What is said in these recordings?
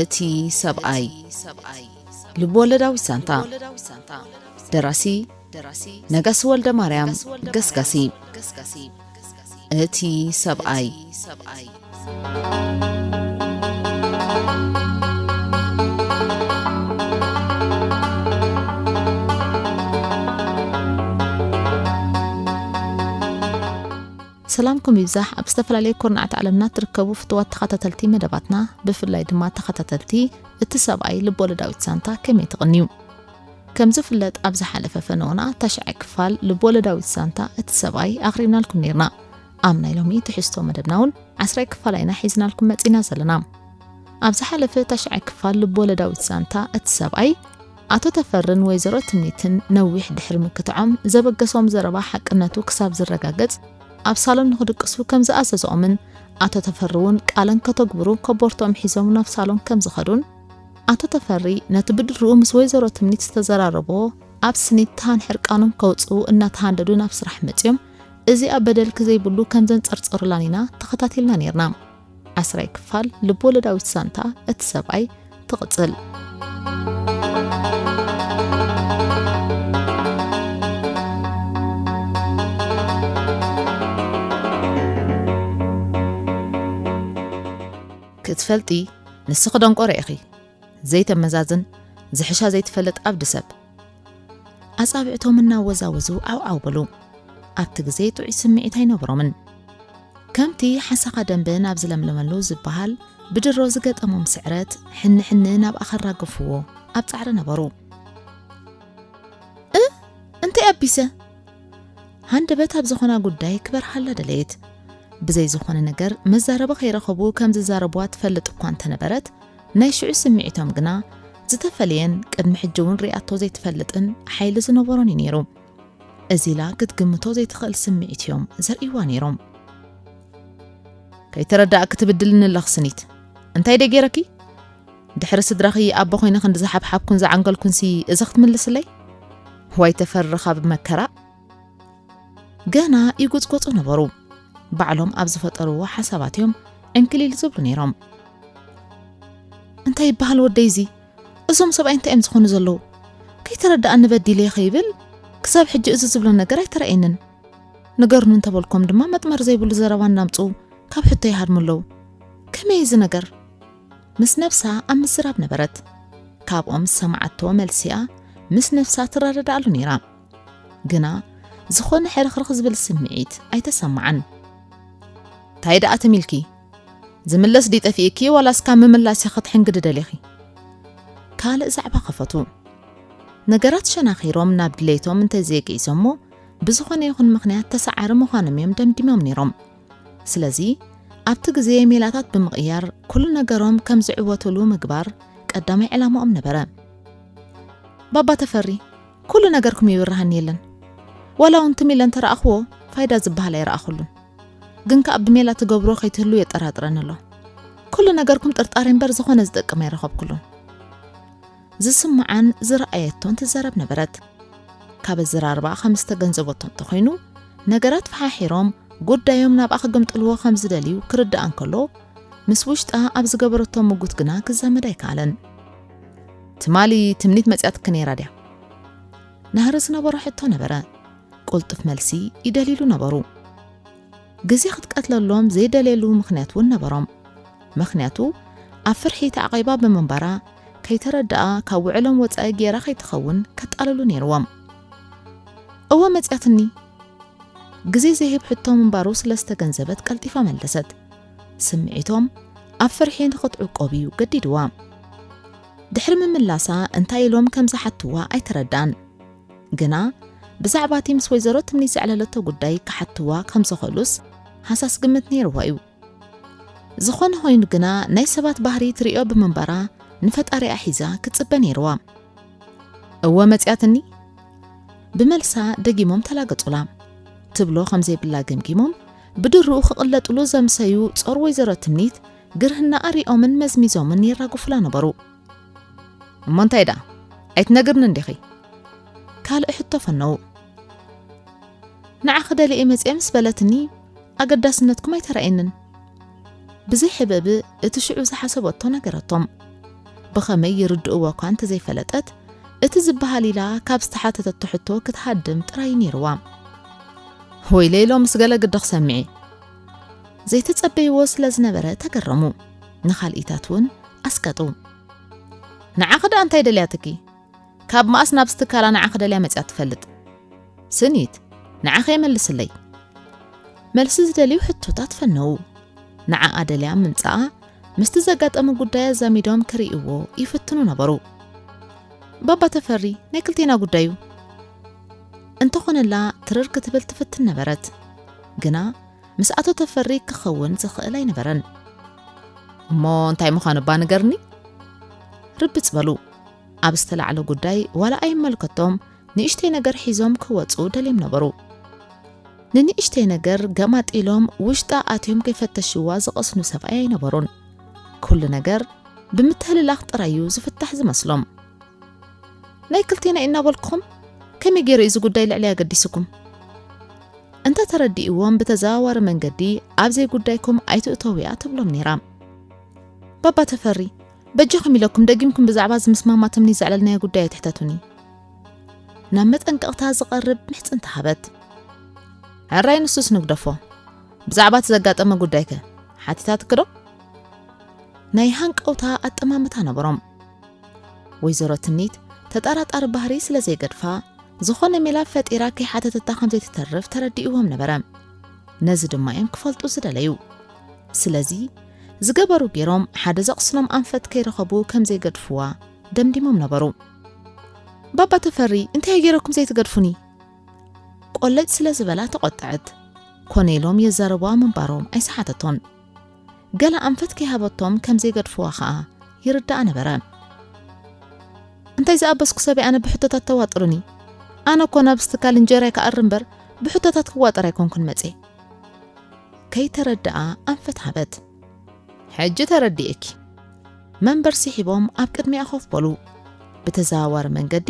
እቲ ሰብኣይ። ልብወለዳዊት ዛንታ። ደራሲ ነጋሲ ወልደ ማርያም ገስጋሲ። እቲ ሰብኣይ። ሰላምኩም ይብዛሕ። ኣብ ዝተፈላለዩ ኩርናዓት ዓለምና ትርከቡ ፍቱዋት ተኸታተልቲ መደባትና፣ ብፍላይ ድማ ተኸታተልቲ እቲ ሰብኣይ ልብወለዳዊት ዛንታ ከመይ ትቕንዩ? ከም ዝፍለጥ፣ ኣብ ዝሓለፈ ፈነወና ታሽዓይ ክፋል ልብወለዳዊት ዛንታ እቲ ሰብኣይ ኣቕሪብናልኩም ነይርና። ኣብ ናይ ሎሚ ትሕዝቶ መደብና እውን ዓስራይ ክፋል ኢና ሒዝናልኩም መጺና ዘለና። ኣብ ዝሓለፈ ታሽዓይ ክፋል ልብወለዳዊት ዛንታ እቲ ሰብኣይ፣ ኣቶ ተፈርን ወይዘሮ ትምኒትን ነዊሕ ድሕሪ ምክትዖም፣ ዘበገሶም ዘረባ ሓቅነቱ ክሳብ ዝረጋገጽ ኣብ ሳሎን ንኽድቅሱ ከም ዝኣዘዝኦምን ኣቶ ተፈሪ እውን ቃለን ከተግብሩ ኮቦርቶም ሒዞም ናብ ሳሎን ከም ዝኸዱን፣ ኣቶ ተፈሪ ነቲ ብድርኡ ምስ ወይዘሮ ትምኒት ዝተዘራረብዎ ኣብ ስኒት ተሃን ሕርቃኖም ከውጽኡ እናተሃንደዱ ናብ ስራሕ መጺኦም፣ እዚኣ በደልኪ ዘይብሉ ከም ዘንጸርጸሩላን ኢና ተኸታቲልና ነይርና። ዓስራይ ክፋል ልብወለዳዊት ዛንታ እቲ ሰብኣይ ትቕጽል። ክትፈልጢ፣ ንስኺ ደንቆሮ ኢኺ። ዘይተመዛዝን፣ ዝሕሻ ዘይትፈልጥ ኣብዲ ሰብ። ኣጻብዕቶም እናወዛወዙ ዓውዓው በሉ። ኣብቲ ግዜ ጥዑይ ስምዒት ኣይነበሮምን። ከምቲ ሓሳኻ ደንበ ናብ ዝለምለመሉ ዝበሃል፣ ብድሮ ዝገጠሞም ስዕረት፣ ሕንሕኒ ናብኣ ከራግፍዎ ኣብ ጻዕሪ ነበሩ። "እ? እንታይ ኣቢሰ?" ሃንደበት ኣብ ዝኾና ጉዳይ ክበርሃላ ደለየት። ብዘይ ዝኾነ ነገር መዛረቢ ከይረኸቡ ከም ዝዛረብዋ ትፈልጥ እኳ እንተነበረት፣ ናይ ሽዑ ስምዒቶም ግና ዝተፈለየን ቅድሚ ሕጂ እውን ሪኣቶ ዘይትፈልጥን ሓይሊ ዝነበሮን እዩ ነይሩ። እዚ ኢላ ክትግምቶ ዘይትኽእል ስምዒት እዮም ዘርእይዋ ነይሮም። "ከይተረዳእኪ ትብድልኒ ኣለኺ ስኒት። እንታይ ደይ ገይረኪ? ድሕሪ ስድራኺ ኣቦ ኮይነ ክንዲ ዝሓብሓብኩን ዝዓንገልኩንሲ እዚ ክትምልስለይ? ዋይ ተፈሪ ካብ መከራ!" ገና ይጉጽጎጹ ነበሩ። ባዕሎም ኣብ ዝፈጠርዎ ሓሳባት እዮም ዕንክሊል ዝብሉ ነይሮም። "እንታይ ይበሃል ወደይ እዚ? እዞም ሰብኣይ እንታይ እዮም ዝኾኑ ዘለዉ? ከይተረድኣኒ በዲለ ከይብል ክሳብ ሕጂ እዚ ዝብሎ ነገር ኣይተረእየንን። ንገሩኒ እንተበልኩም ድማ መጥመር ዘይብሉ ዘረባ እናምጽኡ ካብ ሕቶ ይሃድሙ ኣለዉ። ከመይ እዚ ነገር?" ምስ ነብሳ ኣብ ምዝራብ ነበረት። ካብኦም ዝሰማዓቶ መልሲኣ ምስ ነብሳ ትረዳዳኣሉ ነይራ። ግና ዝኾነ ሕርኽርኽ ዝብል ስምዒት ኣይተሰማዓን። "እንታይ ደኣ ትም ኢልኪ? ዝምለስ ድዩ ጠፊእኪ ዋላስ ካብ ምምላስ ኢኺ ክትሕንግዲ ደሊኺ?" ካልእ ዛዕባ ከፈቱ። ነገራት ሸናኺሮም ናብ ድሌቶም እንተዘይግዒዞሞ፣ ብዝኾነ ይኹን ምኽንያት ተሰዓሪ ምዃኖም እዮም ደምዲሞም ነይሮም። ስለዚ፣ ኣብቲ ግዜ ሜላታት ብምቕያር ኩሉ ነገሮም ከም ዝዕወቱሉ ምግባር ቀዳማይ ዕላማኦም ነበረ። "ባባ ተፈሪ፣ ኩሉ ነገርኩም ይብርሃኒ የለን። ዋላ እውን ትም ኢለ እንተረኣኽዎ ፋይዳ ዝበሃል ኣይረኣኹሉን። ግን ከኣ ብሜላ ትገብሮ ከይትህሉ የጠራጥረኒ ኣሎ። ኩሉ ነገርኩም ጥርጣሬ እምበር ዝኾነ ዝጠቅም ኣይረኸብኩሉን።" ዝስምዓን ዝረኣየቶን ትዛረብ ነበረት። ካብ ኣዘራርባኣ ከም ዝተገንዘበቶ እንተኾይኑ፣ ነገራት ፈሓሒሮም ጉዳዮም ናብኣ ክግምጥልዎ ከም ዝደልዩ ክርድኣ እንከሎ፣ ምስ ውሽጣ ኣብ ዝገበረቶ ምጉት ግና ክዛመድ ኣይከኣለን። "ትማሊ ትምኒት መጽያትኪ ነይራ ድያ?" ናህሪ ዝነበሮ ሕቶ ነበረ። ቅልጡፍ መልሲ ይደልይሉ ነበሩ። ግዜ ክትቀትለሎም ዘይደልየሉ ምኽንያት እውን ነበሮም። ምኽንያቱ፣ ኣብ ፍርሒ ተዓቒባ ብምንባራ፣ ከይተረድኣ ካብ ውዕሎም ወጻኢ ጌራ ከይትኸውን ከጣልሉ ነይርዎም። "እወ መጽያትኒ።" ግዜ ዘይህብ ሕቶ ምንባሩ ስለ ዝተገንዘበት ቀልጢፋ መለሰት። ስምዒቶም ኣብ ፍርሒ ንኽትዕቆብ እዩ ገዲድዋ። ድሕሪ ምምላሳ እንታይ ኢሎም ከም ዝሓትዋ ኣይተረድኣን። ግና ብዛዕባ እቲ ምስ ወይዘሮ ትምኒት ዘዕለለቶ ጉዳይ ክሓትዋ ከም ዝኽእሉስ ሃሳስ ግምት ነይርዋ እዩ። ዝኾነ ኮይኑ ግና ናይ ሰባት ባህሪ ትርእዮ ብምንባራ ንፈጣሪኣ ሒዛ ክትጽበ ነይርዋ። "እወ መጽያትኒ?" ብመልሳ ደጊሞም ተላገጹላ። ትብሎ ከም ዘይብላ ገምጊሞም ብድርኡ ክቕለጥሉ ዘምሰዩ ጾር ወይዘሮ ትምኒት ግርህና ኣሪኦምን መዝሚዞምን የራግፉላ ነበሩ። "እሞ እንታይ ደኣ? ኣይትነግርኒ እንዲኺ?" ካልእ ሕቶ ፈነዉ። "ንዓኺ ደልየ መጽየ ምስ በለትኒ ኣገዳስነትኩም ኣይተራእየንን።" ብዘይ ሕበብ እቲ ሽዑ ዝሓሰበቶ ነገረቶም። ብኸመይ ይርድእዎ እኳ እንተዘይፈለጠት፣ እቲ ዝበሃል ኢላ ካብ ዝተሓተተቶ ሕቶ ክትሃድም ጥራይ ነይርዋ። ወይለይ፣ ሎምስ ገለ ግዲ ክሰምዕ እየ። ዘይተጸበይዎ ስለ ዝነበረ ተገረሙ። ንኻልኢታት እውን ኣስቀጡ። ንዓኺ ደኣ እንታይ ደልያትኪ? ካብ መኣስ ናብዚ ትካላ ንዓኺ ደልያ መጽያ ትፈልጥ? ስኒት፣ ንዓኺ የመልስለይ። መልሲ ዝደልዩ ሕቶታት ፈነዉ። ንዓኣ ደልያ ምምጻኣ ምስቲ ዘጋጠመ ጉዳይ ኣዛሚዶም ክርእይዎ ይፍትኑ ነበሩ። ባባ ተፈሪ ናይ ክልቴና ጉዳዩ። እንተኾነላ ትርር ክትብል ትፍትን ነበረት። ግና ምስ ኣቶ ተፈሪ ክኸውን ዝኽእል ኣይነበረን። እሞ እንታይ ምዃኑ እባ ንገርኒ? ርብጽ በሉ። ኣብ ዝተላዕለ ጉዳይ ዋላ ኣይመልከቶም ንእሽተይ ነገር ሒዞም ክወጹ ደልዮም ነበሩ። ንንእሽተይ ነገር ገማጢሎም ውሽጣ ኣትዮም ከይፈተሽዋ ዝቐስኑ ሰብኣይ ኣይነበሩን። ኩሉ ነገር ብምትህልላኽ ጥራይ እዩ ዝፍታሕ ዝመስሎም። ናይ ክልቴና ኢና በልኩኹም፣ ከመይ ገይሩ እዩ እዚ ጉዳይ ልዕሊ ኣገዲስኩም? እንተ ተረዲእዎም ብተዘዋዋሪ መንገዲ ኣብ ዘይጉዳይኩም ኣይትእተውያ ትብሎም ነይራ። ባባ ተፈሪ፣ በጃኹም ኢለኩም ደጊምኩም ብዛዕባ እዚ ምስ ማማ ትምኒ ዘዕለልናዮ ጉዳይ ኣይትሕተቱኒ። ናብ መጠንቀቕታ ዝቐርብ ምሕጽንታ ሃበት። ሕራይ ንሱስ ንግደፎ። ብዛዕባ እቲ ዘጋጠመ ጉዳይከ ሓቲታትኪ ዶ? ናይ ሃንቀውታ ኣጠማምታ ነበሮም። ወይዘሮ ትምኒት ተጠራጣሪ ባህሪ ስለ ዘይገድፋ፣ ዝኾነ ሜላ ፈጢራ ከይሓተተታ ከም ዘይትተርፍ ተረዲእዎም ነበረ። ነዚ ድማ እዮም ክፈልጡ ዝደለዩ። ስለዚ ዝገበሩ ገይሮም ሓደ ዘቕስኖም ኣንፈት ከይረኸቡ ከም ዘይገድፍዋ ደምዲሞም ነበሩ። ባባ ተፈሪ፣ እንታይ ገይረኩም ዘይትገድፉኒ? ቆለጭ ስለ ዝበላ ተቖጠዐት። ኮነ ኢሎም የዛረብዋ ምንባሮም ኣይሰሓተቶን። ገለ ኣንፈት ከይሃበቶም ከም ዘይገድፍዋ ኸኣ ይርዳኣ ነበረ። እንታይ ዝኣበስኩ ሰበይ ኣነ ብሕቶታት ተዋጥሩኒ? ኣነ እኮ ናብዚ ትካል እንጀራይ ክኣሪ እምበር ብሕቶታት ክዋጠር ኣይኮንኩን መጽየ። ከይተረድኣ ኣንፈት ሃበት። ሕጂ ተረዲኤኪ። መንበር ስሒቦም ኣብ ቅድሚኣ ኮፍ በሉ። ብተዘዋዋሪ መንገዲ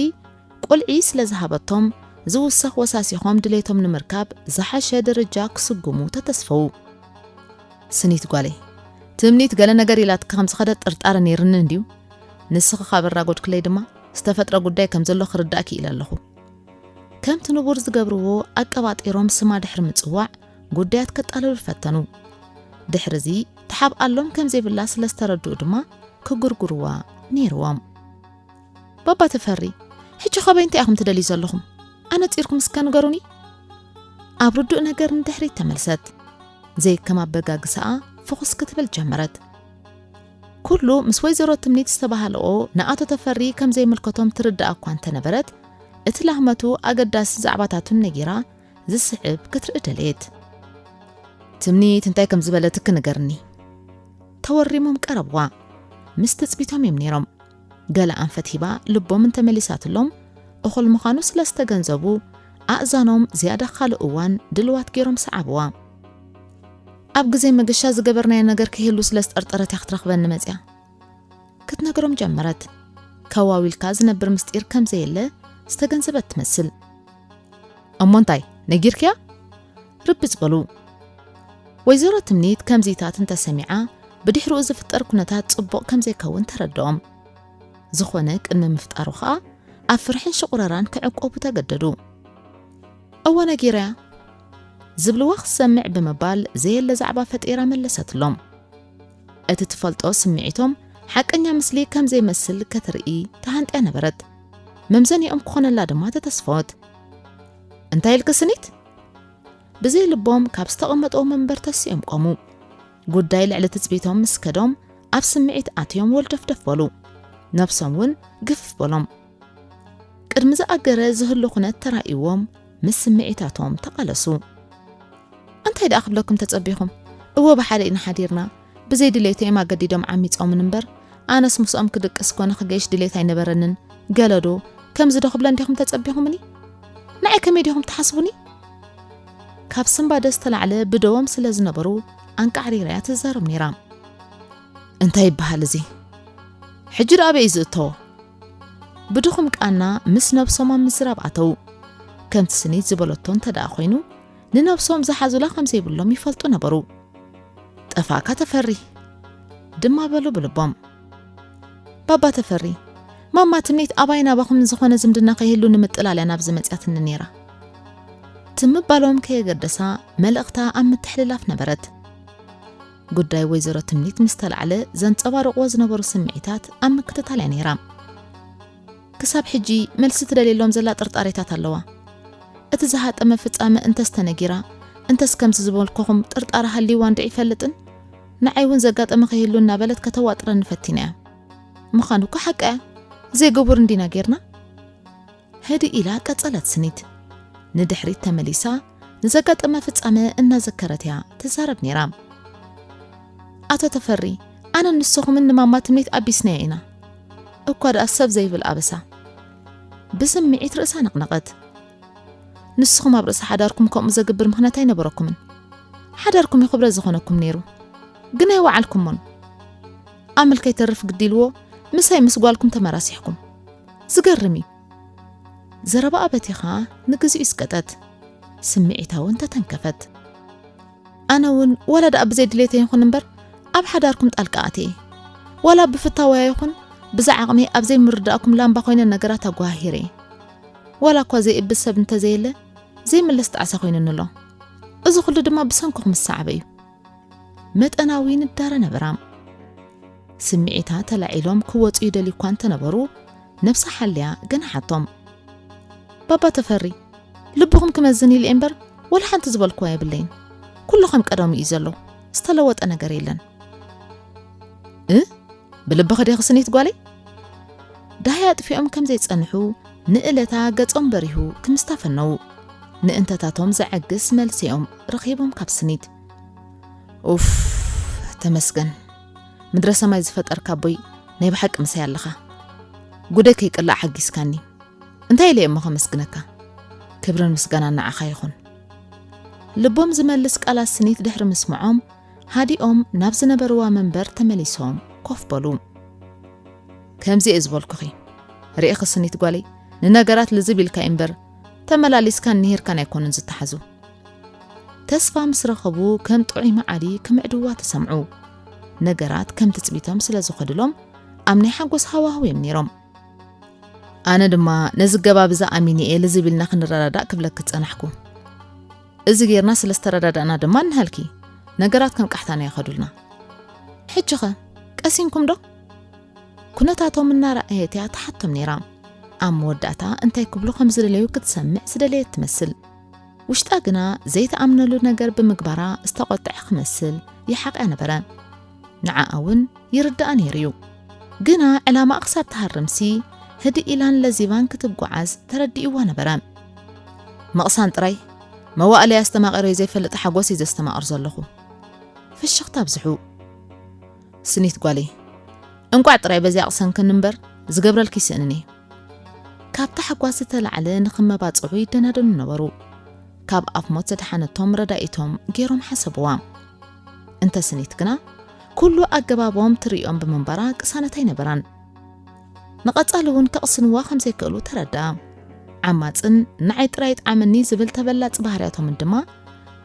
ቁልዒ ስለ ዝሃበቶም ዝውሰኽ ወሳሲኾም ድሌቶም ንምርካብ ዝሓሸ ደረጃ ክስጉሙ ተተስፈዉ። ስኒት ጓለይ፣ ትምኒት ገለ ነገር ኢላትካ ከም ዝኸደት ጥርጣረ ነይርኒ እንድዩ። ንስኺ ካብ ኣራጎድክለይ ድማ ዝተፈጥረ ጉዳይ ከም ዘሎ ክርዳእኪ ኢለ ኣለኹ። ከምቲ ንቡር ዝገብርዎ ኣቀባጢሮም ስማ ድሕሪ ምጽዋዕ ጉዳያት ከጣልሉ ፈተኑ። ድሕርዚ ተሓብኣሎም ከም ዘይብላ ስለ ዝተረድኡ ድማ ክጉርጉርዋ ነይርዎም። ባባ ተፈሪ፣ ሕጂ ኸበይ እንታይ ኢኹም ትደልዩ ዘለኹም? ኣነጺርኩም እስከ ንገሩኒ። ኣብ ርዱእ ነገር ንድሕሪት ተመልሰት። ዘይከም ኣበጋግሳኣ ፍኹስ ክትብል ጀመረት። ኩሉ ምስ ወይዘሮ ትምኒት ዝተባህለኦ ንኣቶ ተፈሪ ከም ዘይምልከቶም ትርዳእ እኳ እንተነበረት፣ እቲ ላህመቱ ኣገዳሲ ዛዕባታቱን ነጊራ ዝስዕብ ክትርኢ ደለየት። ትምኒት እንታይ ከም ዝበለትኪ ንገርኒ። ተወሪሞም ቀረብዋ። ምስ ትጽቢቶም እዮም ነይሮም። ገለ ኣንፈት ሂባ ልቦም እንተመሊሳትሎም፣ እኹል ምዃኑ ስለ ዝተገንዘቡ፣ ኣእዛኖም ዝያዳ ካልእ እዋን ድልዋት ገይሮም ሰዓብዋ። ኣብ ግዜ መገሻ ዝገበርናዮ ነገር ከይህሉ ስለ ዝጠርጠረት እያ ክትረኽበኒ መጽያ። ክትነግሮም ጀመረት። ከዋዊልካ ዝነብር ምስጢር ከም ዘየለ ዝተገንዘበት ትመስል። እሞ እንታይ ነጊርክያ? ርብጽ በሉ። ወይዘሮ ትምኒት ከምዚታት እንተሰሚዓ ብድሕሪኡ ዝፍጠር ኩነታት ጽቡቕ ከም ዘይከውን ተረድኦም። ዝኾነ ቅድሚ ምፍጣሩ ኸኣ ኣብ ፍርሕን ሽቑረራን ክዕቆቡ ተገደዱ። እወ ነጊረያ ዝብልዋ ክትሰምዕ ብምባል ዘየለ ዛዕባ ፈጢራ መለሰትሎም። እቲ ትፈልጦ ስምዒቶም ሓቀኛ ምስሊ ከም ዘይመስል ክትርኢ ተሃንጥያ ነበረት። መምዘኒኦም ክኾነላ ድማ ተተስፈወት። እንታይ ኢልኪ ስኒት? ብዘይ ልቦም ካብ ዝተቐመጠዎ መንበር ተሲኦም ቆሙ። ጉዳይ ልዕሊ ትጽቢቶም ምስ ከዶም ኣብ ስምዒት ኣትዮም ወልደፍደፍ በሉ። ነብሶም እውን ግፍፍ በሎም። ቅድሚ ዝኣገረ ዝህሉ ኩነት ተራእይዎም ምስ ስምዒታቶም ተቓለሱ። እንታይ ደኣ ክብለኩም ተጸቢኹም? እወ ብሓደ ኢና ሓዲርና። ብዘይ ድሌቱ እዮም ኣገዲዶም ዓሚጾምን እምበር፣ ኣነስ ምስኦም ክድቅስ ኮነ ክገይሽ ድሌት ኣይነበረንን። ገለዶ ከምዚ ዶ ክብለን ዲኹም ተጸቢኹምኒ? ንዓይ ከመይ ዲኹም ትሓስቡኒ? ካብ ስንባደ ዝተላዕለ ብደዎም ስለ ዝነበሩ ኣንቃዕሪራ እያ ትዛረብ ነይራ። እንታይ ይበሃል እዚ? ሕጂ ደኣ ኣበይ እዩ ዝእተዎ? ብድኹም ቃና ምስ ነብሶም ኣብ ምዝራብ ኣተዉ። ከምቲ ስኒት ዝበለቶ እንተ ደኣ ኮይኑ፣ ንነብሶም ዝሓዙላ ከም ዘይብሎም ይፈልጡ ነበሩ። ጠፋእካ ተፈሪ ድማ በሉ ብልቦም። ባባ ተፈሪ፣ ማማ ትምኒት ኣባይ ናባኹም ዝኾነ ዝምድና ከይህሉ ንምጥላል እያ ናብዚ መጽያትኒ ነይራ። ትምባሎም ከየገደሳ መልእኽታ ኣብ ምትሕልላፍ ነበረት። ጉዳይ ወይዘሮ ትምኒት ምስ ተላዕለ ዘንጸባርቕዎ ዝነበሩ ስምዒታት ኣብ ምክትታል እያ ነይራ። ክሳብ ሕጂ መልሲ ትደልየሎም ዘላ ጥርጣሬታት ኣለዋ። እቲ ዝሃጠመ ፍጻመ እንተስ ተነጊራ፣ እንተስ ከምዚ ዝበልኩኹም ጥርጣረ ሃልይዋ እንድዒ ይፈልጥን፣ ንዓይ እውን ዘጋጠመ ከይህሉ እናበለት ከተዋጥረኒ ፈቲና እያ። ምዃኑ እኮ ሓቃ እያ። ዘይግቡር እንዲና ጌርና? ህድእ ኢላ ቀጸለት ስኒት። ንድሕሪት ተመሊሳ ንዘጋጠመ ፍጻመ እናዘከረት እያ ትዛረብ ነይራ። ኣቶ ተፈሪ፣ ኣነን ንስኹምን ንማማ ትምኒት ኣቢስናዮ ኢና። እኳ ደኣ ሰብ ዘይብል ኣበሳ። ብስምዒት ርእሳ ነቕነቐት። ንስኹም ኣብ ርእሲ ሓዳርኩም ከምኡ ዘግብር ምኽንያት ኣይነበረኩምን። ሓዳርኩም እዩ ክብረት ዝኾነኩም ነይሩ። ግን ኣይወዓልኩሞን። ኣመል ከይተርፍ ግዲ ኢልዎ ምሳይ ምስ ጓልኩም ተመራሲሕኩም። ዝገርም እዩ። ዘረባኣ በቲኻ ንግዚኡ ይስቀጠት። ስምዒታውን ተተንከፈት። ኣነ እውን ዋላ ደኣ ብዘይ ድሌተይ ይኹን እምበር ኣብ ሓዳርኩም ጣልቃ ኣትየ። ዋላ ብፍታወያ ይኹን ብዛ ዓቕመይ ኣብ ዘይምርዳእኩም ላምባ ኮይነ ነገራት ኣጓሃሂረ እየ። ዋላ እኳ ዘይእብስ ሰብ እንተዘየለ ዘይምለስ ጣዕሳ ኮይኑኒ ኣሎ። እዚ ኩሉ ድማ ብሰንኩኹም ዝሰዓበ እዩ። መጠናዊ ንዳረ ነበራ። ስምዒታ ተላዒሎም ክወጹ ይደልዩ እኳ እንተነበሩ ነብሳ ሓልያ ገና ሓቶም። ባባ ተፈሪ፣ ልብኹም ክመዝን ኢለ እምበር ወላ ሓንቲ ዝበልክዋ የብለይን። ኩሉ ከም ቀደሙ እዩ ዘሎ። ዝተለወጠ ነገር የለን። እ? ብልብኺ ዲኺ ስኒት ጓለይ? ዳህያ ኣጥፊኦም ከም ዘይጸንሑ ንእለታ ገጾም በሪሁ ክምስታ ፈነዉ። ንእንተታቶም ዘዐግስ መልሲኦም ረኺቦም ካብ ስኒት። ኡፍ፣ ተመስገን። ምድረ ሰማይ ዝፈጠርካ ኣቦይ ናይ ብሓቂ ምሳይ ኣለኻ። ጉደይ ከይቅላዕ ሓጊስካኒ። እንታይ ኢለ እሞ ከመስግነካ? ክብርን ምስጋናን ንዓኻ ይኹን። ልቦም ዝመልስ ቃላት ስኒት ድሕሪ ምስምዖም፣ ሃዲኦም ናብ ዝነበርዋ መንበር ተመሊሶም ኮፍ በሉ። ከምዚ እየ ዝበልኩኺ። ርኢኺ ስኒት ጓለይ፣ ንነገራት ልዝብ ኢልካ እምበር፣ ተመላሊስካን ንሂርካን ኣይኮኑን ዝተሓዙ። ተስፋ ምስ ረኸቡ ከም ጥዑይ መዓዲ ክምዕድዋ ተሰምዑ። ነገራት ከም ትጽቢቶም ስለ ዝኸዱሎም ኣብ ናይ ሓጎስ ሃዋህው እዮም ነይሮም። ኣነ ድማ ነዚ ገባብ እዚ ኣሚነ እየ ልዝብ ኢልና ክንረዳዳእ ክብለኪ ዝጸናሕኩ። እዚ ጌርና ስለ ዝተረዳዳእና ድማ እንሃልኪ። ነገራት ከም ቃሕታና ይኸዱልና። ሕጂኸ ቀሲንኩም ዶ? ኩነታቶም እናረኣየት እያ ትሓቶም ነይራ። ኣብ መወዳእታ እንታይ ክብሉ ከም ዝደለዩ ክትሰምዕ ዝደለየት ትመስል። ውሽጣ ግና ዘይተኣምነሉ ነገር ብምግባራ ዝተቖጥዐ ክመስል ይሓቕያ ነበረ። ንዓኣ እውን ይርድኣ ነይሩ እዩ። ግና ዕላማኣ ክሳብ ትሃርምሲ ህድእ ኢላን ለዚባን ክትጓዓዝ ተረዲእዋ ነበረ። ምቕሳን ጥራይ መዋእለይ ኣስተማቒረዮ ዘይፈልጥ ሓጎስ እዩ ዘስተማቕር ዘለኹ። ፍሽኽታ ኣብዝሑ። ስኒት ጓለይ፣ እንቋዕ ጥራይ በዚኣ ቅሰንክኒ እምበር ዝገብረልኪ ይስእንን እየ። ካብ ታሕጓስ ዝተላዕለ ንኽመባጽዑ ይደናደኑ ነበሩ። ካብ ኣፍ ሞት ዘድሓነቶም ረዳኢቶም ገይሮም ሓሰብዋ። እንተ ስኒት ግና፣ ኩሉ ኣገባቦም ትርእዮም ብምንባራ ቅሳነት ኣይነበራን። ንቐጻሊ እውን ከቕስንዋ ከም ዘይክእሉ ተረድኣ። ዓማጽን ንዓይ ጥራይ ይጥዓመኒ ዝብል ተበላጺ ባህርያቶምን ድማ፣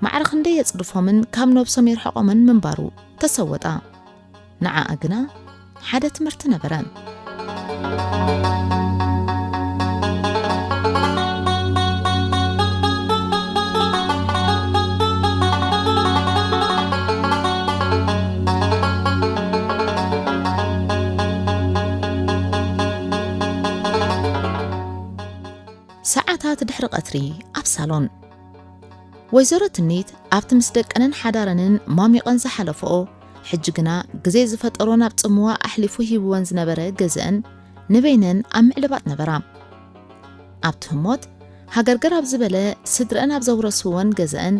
ማዕረ ክንደይ የጽድፎምን ካብ ነብሶም የርሕቖምን ምንባሩ ተሰወጣ። ንዓኣ ግና ሓደ ትምህርቲ ነበረ። ሰዓታት ድሕሪ ቀትሪ ኣብ ሳሎን። ወይዘሮ ትምኒት ኣብቲ ምስ ደቀንን ሓዳረንን ሟሚቐን ዝሓለፈኦ፣ ሕጂ ግና ግዜ ዝፈጠሮ ናብ ጽምዋ ኣሕሊፉ ሂብወን ዝነበረ ገዝአን ንበይነን ኣብ ምዕልባጥ ነበራ። ኣብቲ ህሞት፣ ሃገርገር ኣብ ዝበለ ስድረአን ኣብ ዘውረስወን ገዝአን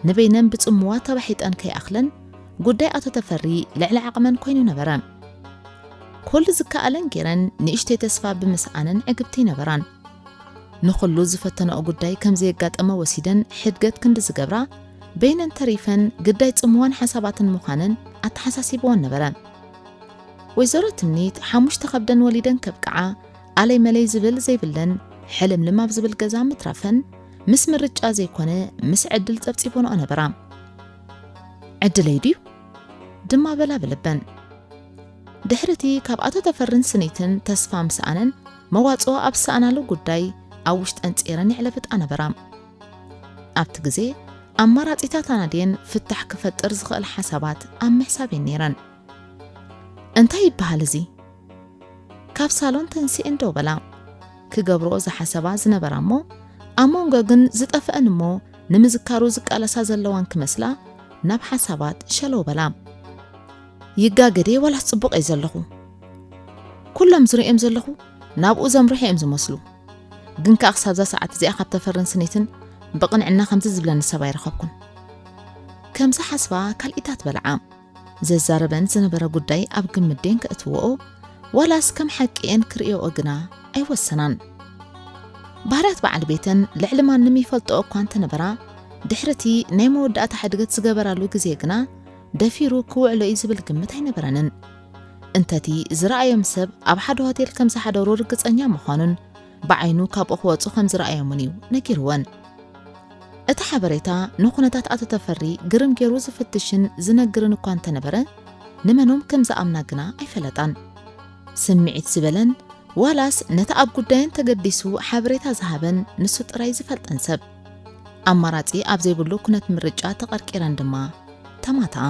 ንበይነን ብጽምዋ ተባሒጠን ከይኣኽለን፣ ጉዳይ ኣቶ ተፈሪ ልዕሊ ዓቕመን ኮይኑ ነበረ። ኩሉ ዝከኣለን ጌረን ንእሽተይ ተስፋ ብምስኣነን ዕግብቲ ይነበራን። ንኹሉ ዝፈተንኦ ጉዳይ ከም ዘየጋጠመ ወሲደን ሕድገት ክንዲ ዝገብራ፣ በይነን ተሪፈን ግዳይ ጽምዋን ሓሳባትን ምዃነን ኣተሓሳሲብወን ነበረ። ወይዘሮ ትምኒት ሓሙሽተ ከብደን ወሊደን ከብቅዓ፣ ኣለይ መለይ ዝብል ዘይብለን፣ ሕልምልም ኣብ ዝብል ገዛ ምትራፈን፣ ምስ ምርጫ ዘይኮነ፣ ምስ ዕድል ጸብጺቦንኦ ነበራ። ዕድለይ ድዩ? ድማ በላ ብልበን። ድሕርቲ ካብ ኣቶ ተፈርን ስኒትን ተስፋ ምስኣነን፣ መዋጽኦ ኣብ ዝሰኣናሉ ጉዳይ ኣብ ውሽጠን ጼረን ይዕለብጣ ነበራ። ኣብቲ ግዜ ኣማራጺታት ኣናድየን ፍታሕ ክፈጥር ዝኽእል ሓሳባት ኣብ ምሕሳብ እየን ነይረን። "እንታይ ይበሃል እዚ?" ካብ ሳሎን ተንሲኤን ደው በላ። ክገብርኦ ዝሓሰባ ዝነበራ እሞ ኣብ መንጎ ግን ዝጠፍአን እሞ ንምዝካሩ ዝቃለሳ ዘለዋን ክመስላ ናብ ሓሳባት ሸለው በላ። "ይጋገ ድየ ዋላስ ጽቡቕ እየ ዘለኹ? ኩሎም ዝርእዮም ዘለኹ ናብኡ ዘምርሑ እዮም ዝመስሉ። ግን ከኣ ክሳብዛ ሰዓት እዚኣ ካብ ተፈርን ስኒትን ብቕንዕና ከምዚ ዝብለኒ ሰብ ኣይረኸብኩን." ከምዚ ሓስባ ካልኢታት በልዓ። ዘዛረበን ዝነበረ ጉዳይ ኣብ ግምት ደን ከእትወኦ ዋላስ ከም ሓቂ እየን ክርእዮኦ ግና ኣይወሰናን። ባህርያት በዓል ቤተን ልዕሊ ማንም ይፈልጥኦ እኳ እንተነበራ፣ ድሕርቲ ናይ መወዳእታ ሕድገት ዝገበራሉ ግዜ ግና ደፊሩ ክውዕሎ እዩ ዝብል ግምት ኣይነበረንን። እንተቲ ዝረኣዮም ሰብ ኣብ ሓደ ሆቴል ከም ዝሓደሩ ርግጸኛ ምዃኑን ብዓይኑ ካብኡ ክወጹ ከም ዝረኣዮምን እዩ ነጊርወን። እቲ ሓበሬታ ንኹነታት ኣቶ ተፈሪ ግርም ገይሩ ዝፍትሽን ዝነግርን እኳ እንተነበረ፣ ንመኖም ከም ዝኣምና ግና ኣይፈለጣን። ስምዒት ዝበለን ዋላስ ነቲ ኣብ ጉዳየን ተገዲሱ ሓበሬታ ዝሃበን ንሱ ጥራይ ዝፈልጠን ሰብ። ኣማራጺ ኣብ ዘይብሉ ኩነት ምርጫ ተቐርቂረን ድማ ተማትኣ።